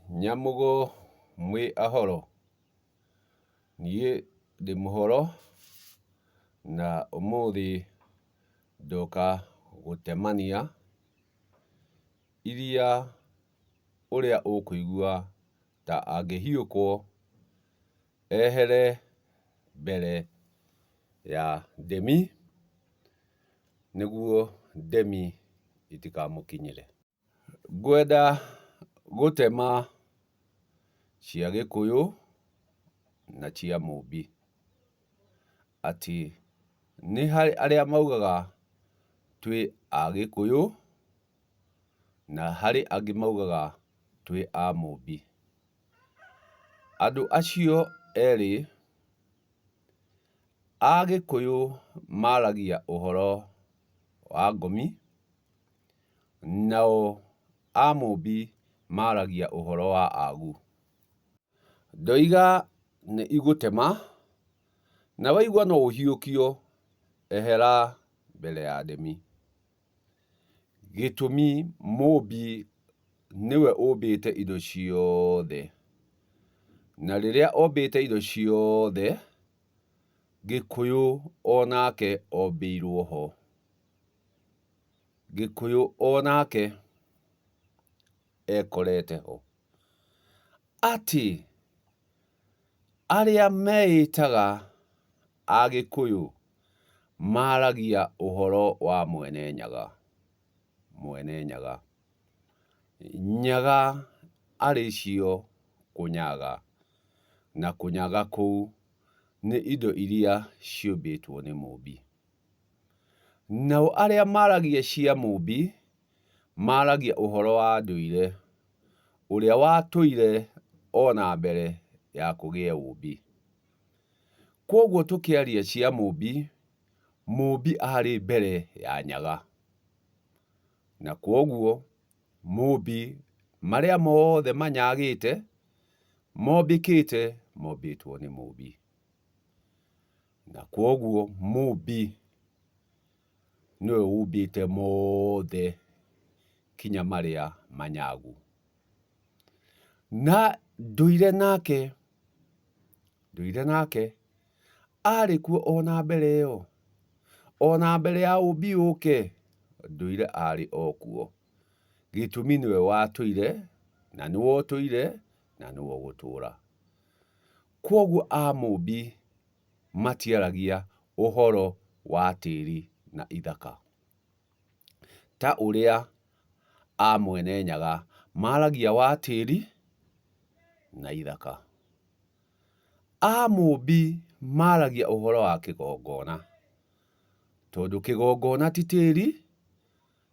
Nyamũgũ mwĩ ahoro? Niĩ ndĩ mũhoro na ũmũthĩ ndoka gũtemania iria ũrĩa ũkũigua ta angĩhiũkwo ehere mbere ya ndemi, nĩguo ndemi itikamũkinyĩre. Ngwenda gũtema cia Gĩkũyũ na cia Mũmbi, atĩ nĩ harĩ arĩa maugaga twĩ Agĩkũyũ na harĩ angĩ maugaga twĩ a Mũmbi. Andũ acio erĩ, Agĩkũyũ maragia ũhoro wa ngomi, Nao Amũmbi maragia ũhoro wa agu. Ndoiga nĩ igũtema, na waigua no ũhiũkio, ehera mbere ya ndemi. Gĩtũmi Mũmbi nĩwe ũmbĩte indo ciothe, na rĩrĩa ombĩte indo ciothe, Gĩkũyũ onake ombĩirwo ho. Gĩkũyũ onake ekorete ho. Atĩ arĩa meĩtaga Agĩkũyũ maragia ũhoro wa Mwene Nyaga. Mwene Nyaga. Nyaga arĩ cio kũnyaga, na kũnyaga kũu nĩ indo iria ciũmbĩtwo nĩ Mũmbi. Nao arĩa maragia cia Mũmbi, maragia ũhoro wa ndũire, ũrĩa watũire o na mbere ya kũgĩe ũũmbi. Kwoguo tũkĩaria cia Mũmbi, Mũmbi arĩ mbere ya Nyaga. Na kwoguo Mũmbi marĩa mothe manyagĩte, mombĩkĩte, mombĩtwo nĩ Mũmbi. Na kwoguo Mũmbi nĩwe ũmbĩte mothe kinya marĩa manyagu. Na ndũire nake, ndũire nake, arĩ kuo ona mbere ĩyo, ona mbere ya ũmbi ũke, ndũire arĩ o kuo. Gĩtũmi nĩwe watũire, na nĩwe ũtũire, na nĩwe ũgũtũra. Kwoguo Amũmbi matiaragia ũhoro wa tĩri na ithaka ta ũrĩa a Mwene Nyaga maragia wa tĩri na ithaka. Amũmbi maragia ũhoro wa kĩgongona, tondũ kĩgongona ti tĩri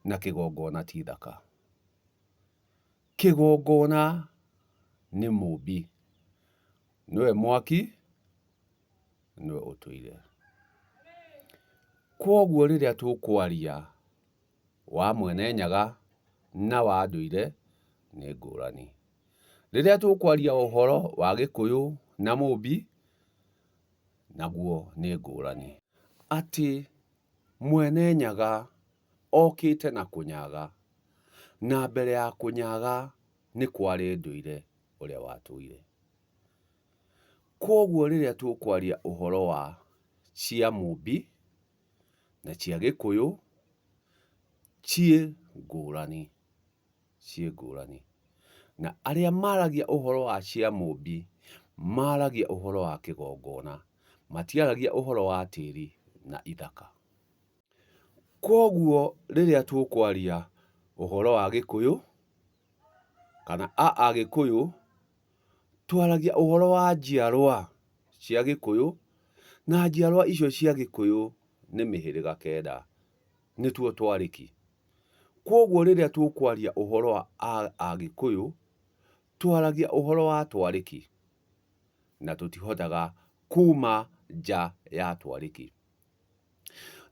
na kĩgongona ti ithaka. Kĩgongona nĩ Mũmbi, nĩwe mwaki, nĩwe ũtũire. Kwoguo rĩrĩa tũkwaria wa Mwene Nyaga na wa ndũire nĩ ngũrani. Rĩrĩa tũkwaria ũhoro wa Gĩkũyũ na Mũmbi, naguo nĩ ngũrani. Atĩ Mwene Nyaga okĩte na kũnyaga, na mbere ya kũnyaga nĩ kwarĩ ndũire ũrĩa watũire. Kwoguo rĩrĩa tũkwaria ũhoro wa cia Mũmbi na cia Gĩkũyũ, ciĩ ngũrani, ciĩ ngũrani. Na arĩa maragia ũhoro wa cia Mũmbi, maragia ũhoro wa kĩgongona, matiaragia ũhoro wa tĩri na ithaka. Kwoguo rĩrĩa tũkwaria ũhoro wa Gĩkũyũ, kana a Agĩkũyũ, twaragia ũhoro wa njiarwa cia Gĩkũyũ, na njiarwa icio cia Gĩkũyũ nĩ mĩhĩrĩga kenda, nĩtuo twarĩki. Kwoguo rĩrĩa tũkwaria ũhoro wa Agĩkũyũ, twaragia ũhoro wa twarĩki, na tũtihotaga kuma nja ya twarĩki.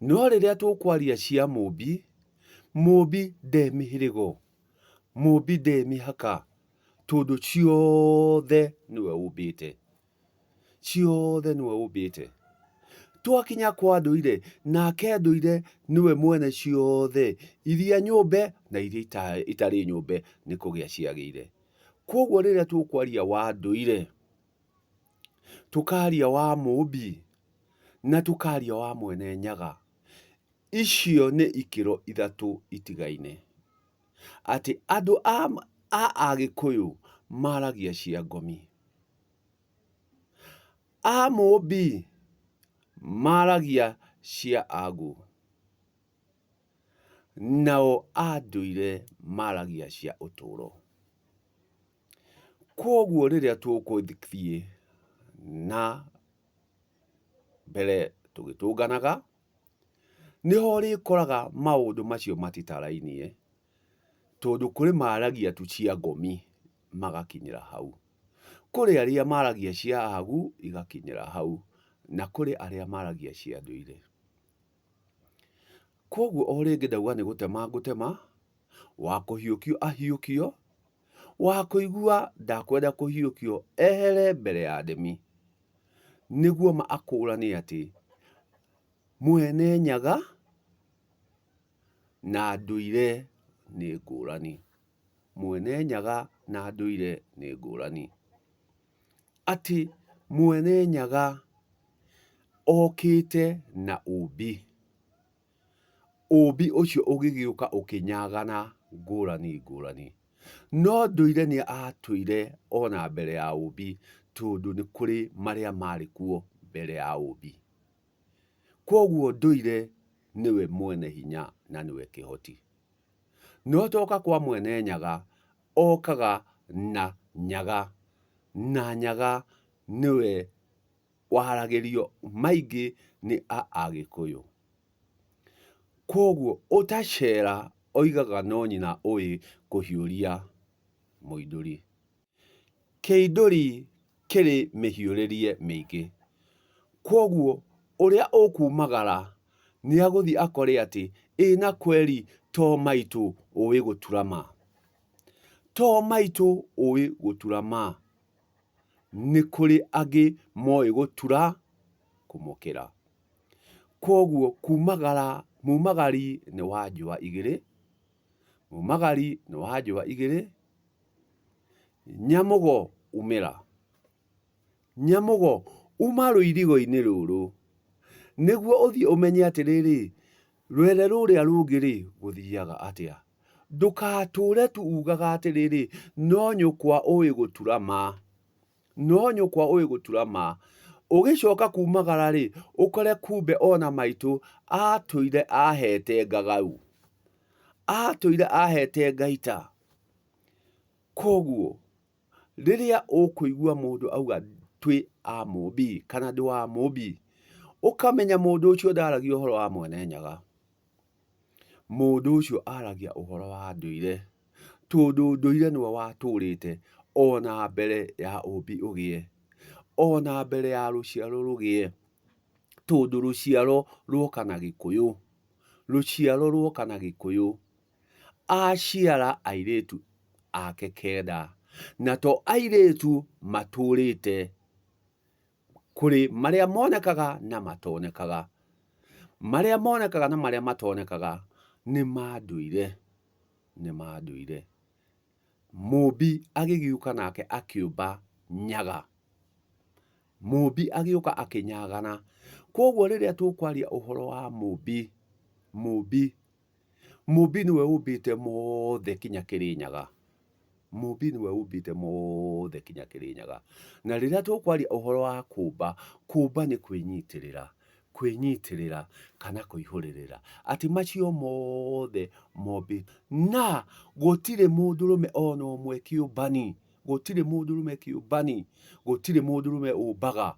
No rĩrĩa tũkwaria cia Mũmbi, Mũmbi nde mĩhĩrĩgo, Mũmbi nde mĩhaka, tondũ ciothe nĩwe ũmbĩte, ciothe nĩwe ũmbĩte. Twakinya kwa ndũire, nake ndũire nĩwe mwene ciothe, iria nyũmbe na iria itarĩ nyũmbe nĩ kũgĩa ciagĩire. Kwoguo rĩrĩa tũkwaria wa ndũire, tũkaria wa Mũmbi, na tũkaria wa Mwene Nyaga, icio nĩ ikĩro ithatũ itigaine. Atĩ andũ a Agĩkũyũ maragia cia ngomi. A Mũmbi maragia cia Agu. Nao a ndũire maragia cia ũtũũro. Kwoguo rĩrĩa tũgũthiĩ na mbere tũgĩtũnganaga, nĩho ũrĩkoraga maũndũ macio matitarainie, tondũ kũrĩ maragia tu cia ngomi magakinyĩra hau. Kũrĩ arĩa maragia cia agu igakinyĩra hau, na kũrĩ arĩa maragia cia ndũire. Kwoguo o rĩngĩ ndauga nĩ gũtema ngũtema, wa kũhiũkio ahiũkio, wa kũigua ndakwenda kũhiũkio ehere mbere ya ndemi, nĩguo ma akũrane atĩ Mwene Nyaga na ndũire nĩ ngũrani. Mwene Nyaga na ndũire nĩ ngũrani. Atĩ Mwene Nyaga okĩte na ũmbi, ũmbi ũcio ũgĩgĩũka ũkĩnyagana ngũrani ngũrani. No ndũire nĩ atũire ona mbere ya ũmbi tondũ nĩ kũrĩ marĩa marĩ kuo mbere ya ũmbi. Kwoguo ndũire nĩwe mwene hinya na nĩwe kĩhoti. No toka kwa Mwene Nyaga, okaga na Nyaga, na Nyaga nĩwe waragĩrio maingĩ nĩ a Agĩkũyũ. Kwoguo ũtacera oigaga no nyina ũĩ kũhiũria mũindũri. Kĩindũri kĩrĩ mĩhiũrĩrie mĩingĩ. Kwoguo ũrĩa ũkumagara nĩagũthiĩ akore atĩ ĩ na kweri to maitũ ũĩ gũtura ma. To maitũ ũĩ gũtura ma. Nĩ kũrĩ angĩ moĩ gũtura kũmũkĩra. Kwoguo kumagara, mumagari nĩ wa njũa igĩrĩ, mumagari nĩ wa njũa igĩrĩ, Nyamũgo umĩra, Nyamũgo uma rũirigo-inĩ rũrũ, nĩguo ũthiĩ ũmenye atĩrĩrĩ, rwere rũrĩa rũngĩ-rĩ, gũthiaga atĩa. Ndũgatũre tu ugaga atĩrĩrĩ, no nyũkwa ũĩ gũtura ma, no nyũkwa ũĩ gũtura ma. Ũgĩcoka kumagara-rĩ, ũkore kumbe ona maitũ atũire ahete ngagau, atũire ahete ngaita. Kwoguo rĩrĩa ũkũigua mũndũ auga twĩ a Mũmbi kana ndĩ wa Mũmbi, ũkamenya mũndũ ũcio ndaragia ũhoro wa Mwene Nyaga. Mũndũ ũcio aragia ũhoro wa ndũire, tondũ ndũire nĩwe watũrĩte ona mbere ya ũmbi ũgĩe, ona mbere ya rũciaro rũgĩe, tondũ rũciaro rwoka na Gĩkũyũ, rũciaro rwoka na Gĩkũyũ. Aciara airĩtu ake kenda, na to airĩtu matũrĩte kũrĩ marĩa monekaga na matonekaga. Marĩa monekaga na marĩa matonekaga nĩ ma ndũire, nĩ ma ndũire. Mũmbi agĩgĩũka nake akĩũmba nyaga. Mũmbi agĩũka akĩnyagana. Kwoguo rĩrĩa tũkwaria ũhoro wa mũmbi, mũmbi Mũmbi nĩwe ũmbĩte mothe kinya Kĩrĩnyaga. Mũmbi nĩwe ũmbĩte mothe kinya Kĩrĩnyaga. Na rĩrĩa tũkwaria ũhoro wa kũmba, kũmba nĩ kwĩnyitĩrĩra, kwĩnyitĩrĩra kana kũihũrĩrĩra. Atĩ macio mothe mombĩtwo. Na gũtirĩ mũndũrũme ona ũmwe kĩũmbani, gũtirĩ mũndũrũme kĩũmbani, gũtirĩ mũndũrũme ũmbaga.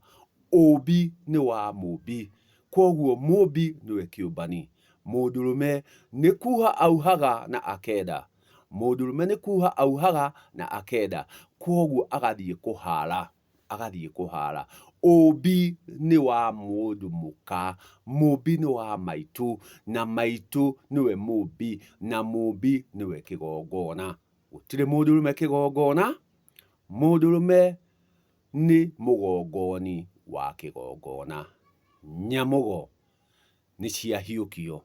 Ũmbi nĩ wa mũmbi. Kwoguo mũmbi nĩwe kĩũmbani. Mũndũrũme nĩ kuha auhaga na akenda. Mũndũrũme nĩ kuha auhaga na akenda. Kwoguo agathiĩ kũhara, agathiĩ kũhara. Ũmbi nĩ wa mũndũ mũka, mũmbi nĩ wa maitũ, na maitũ nĩwe mũmbi, na mũmbi nĩwe kĩgongona. Gũtirĩ mũndũrũme kĩgongona, mũndũrũme nĩ mũgongoni wa kĩgongona. Nyamũgo nĩ ciahiũkio.